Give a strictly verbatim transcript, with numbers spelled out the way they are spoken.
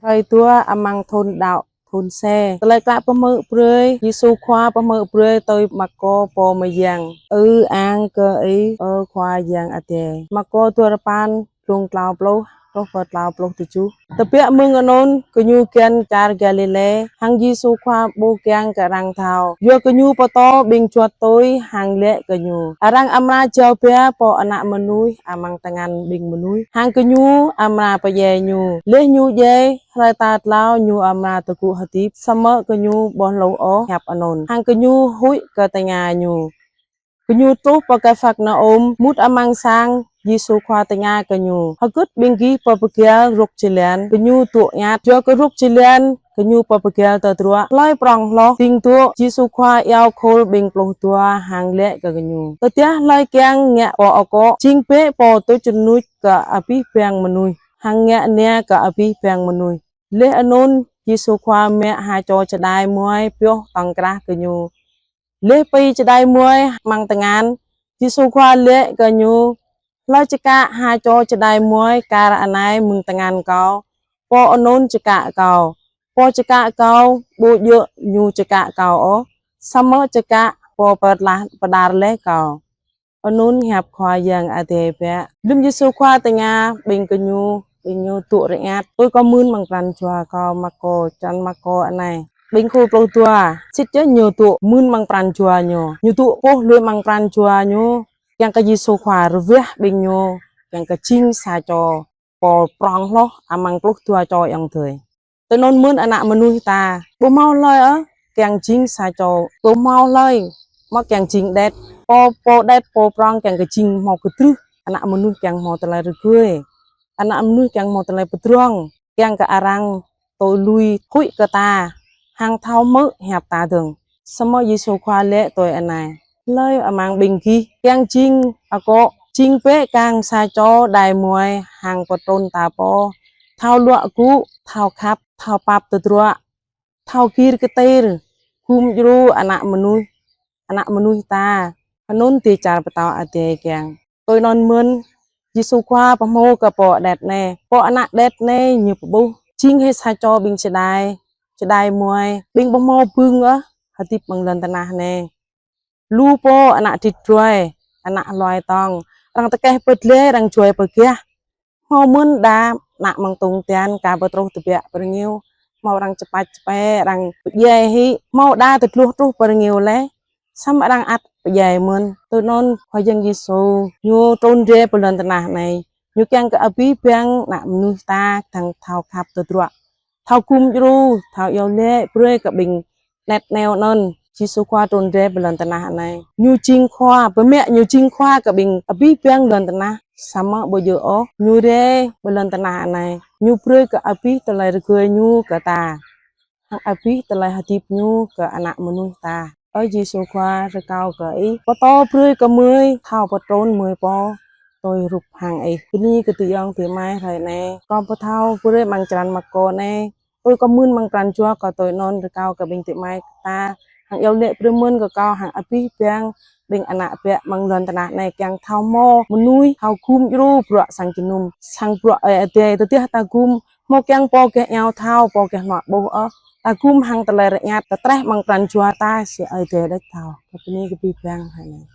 Hrơi dua amăng thun đăo, thun C. Tơlơi klă pơhmư̆ brơi Yêsu Khua pơhmư̆ brơi tui Markô pô mơyang. Ư ang kơ Ih, ơ Khua Yang Adai. Markô dua rơpăn, rung klâo pluh truh pơ klâo pluh tơjuh. Tơbiă mơ̆ng anŭn, gơñu kiăng čar Galilê, hăng Yêsu Khua ƀu kiăng kơ arăng thâo. Yua gơñu pơtô ƀing juăt tui hăng laĭ kơ Ñu: Arăng amra jao ba Pô Ană Mơnuih amăng tơngan ƀing mơnuih, hăng gơñu amra pơdjai Ñu. Laih Ñu djai, hrơi tal klâo Ñu amra tơgŭ hơdip. Samơ̆ gơñu ƀu hluh ôh hiăp anŭn, hăng gơñu huĭ kơ tơña Ñu. Gơñu truh pơ Kapharnaum, mŭt amăng sang, Yêsu Khua tơña kơ gơñu: Hơgĕt ƀing gih pơpơgăl rŏk jơlan? Gơñu dŏ rơngiă. Yua kơ rŏk jơlan gơñu pơpơgăl tơdruă. Hlơi prŏng hloh, ding dŏ, Yêsu Khua iâu khul ƀing pluh dua hăng laĭ kơ gơñu: Tơdah hlơi kiăng ngă pô akŏ, jing bĕ pô tuč rơnuč kơ abih bang mơnuih, hăng ngă nia kơ abih bang mơnuih. Laih anŭn, Yêsu Khua mă ha čô čơđai muai pioh tŏng krah gơñu. Laih pi čơđai muai amăng tơngan, Yêsu Khua laĭ kơ gơñu: Hlơi čơkă ha čô čơđai muai kar anai mơ̆ng tơngan Kâo, pô anŭn čơkă Kâo. Pô čơkă Kâo, ƀu djơ̆ ñu čơkă Kâo ôh, samơ̆ čơkă Pô pơtlah pơđar laih Kâo. Anŭn hiăp Khua Yang Adai biă. Lơ̆m Yêsu Khua tơña ƀing gơñu, ƀing ñu dŏ rơngiă: Tui Kâo mưn amăng pran jua kâo, Markô, črăn Markô anai. Ƀing khul pluh dua, sĭt yơh ñu dŏ mưn amăng pran jua ñu. Ñu dŏ pŏh lui amăng pran jua ñu, kiăng kơ Yêsu Khua rơwah ƀing ñu, kiăng kơ jing sa čô pô prŏng hloh amăng pluh dua čô ayŏng adơi. Tui anŭn mơ̆n Ană Mơnuih ta, ƀu hmâo hlơi ôh kiăng jing sa čô, ƀu hmâo hlơi mơ̆ kiăng jing đet. Pô, pô đet, pô prŏng kiăng kơ jing hmâo kơdrưh. Ană Mơnuih kiăng hmâo tơlơi rơgơi. Ană Mơnuih kiăng hmâo tơlơi pơdrŏng. Kiăng kơ arăng tui lui huĭ kơ ta, hăng thâo hmư̆ hiăp ta dơ̆ng. Samơ̆ Yêsu Khua laĭ tui anai: Hlơi amăng ƀing gih kiăng jing akŏ, jing bĕ kar sa čô čơđai muai hăng pơtrŭn ta pô, thâo luă gŭ, thâo khăp, thâo pap tơdruă, thâo gir kơtir, gum djru Ană Mơnuih, Ană Mơnuih ta. Anŭn dêh čar Pơtao Adai kiăng. Tui anŭn mơ̆n, Yêsu Khua pơhmu kơ pô đet anai. Pô ană đet anai ñu pơƀuh: Jing hĭ sa čô ƀing čơđai, čơđai muai, ƀing ƀu hmâo bưng ôh hơdip amăng lŏn tơnah anai. Lu pô ană dĭt druai, ană hluai tŏng, arăng tơkeh pơdlai, arăng juai pơgah. Hmâo mơ̆n đa ană mơ̆ng tong tian ka pơtruh tơbiă pơ rơngiu. Hmâo arăng čơpač čơpĕ, arăng pơdjai hĭ. Hmâo đa tơdluh truh pơ rơngiu laih, samơ̆ arăng ăt pơdjai mơ̆n. Tui anŭn Khua Yang Yêsu ñu trŭn rai pơ lŏn tơnah anai. Ñu kiăng kơ abih bang ană mơnuih ta dŏ thâo khăp tơdruă, thâo gum djru, thâo iâu laĭ brơi kơ ƀing anet anai anŭn. Yêsu Khua trŭn rai pơ lŏn tơnah anai. Ñu jing Khua, pơmă ñu jing Khua kơ ƀing abih bang lŏn tơnah. Samơ̆ ƀu djơ̆ ôh, ñu rai pơ lŏn tơnah anai, ñu brơi kơ abih tơlơi rơgơi ñu kơ ta, hăng abih tơlơi hơdip ñu kơ ană mơnuih ta. Ơ Yêsu Khua, rơkâo kơ Ih pơtô brơi kơ gơmơi thâo pơtrŭn gơmơi pô tui rup hăng Ih. Bơni kơ adơi ayŏng adơi amai hrơi anai. Kâo pơthâo brơi amăng črăn Markô anai. Tui kâo mưn amăng pran jua kâo tui anŭn, rơkâo kơ ƀing adơi amai ta hăng iâu laĭ brơi mơ̆n kơ kâo hăng abih bang ƀing ană bă amăng lŏn tơnah anai kiăng thâo hmâo mơnuih thâo gum djru bruă sang jơnum, sang bruă Ơi Adai. Tơdah ta gum, hmâo kiăng pô gah iâu thâo, pô gah hmâo ƀuh ôh, ta gum hăng tơlơi rơngiă, tơtreh amăng pran jua ta, si Ơi Adai đôč thâo. Kâo bơni kơ abih bang hrơi anai.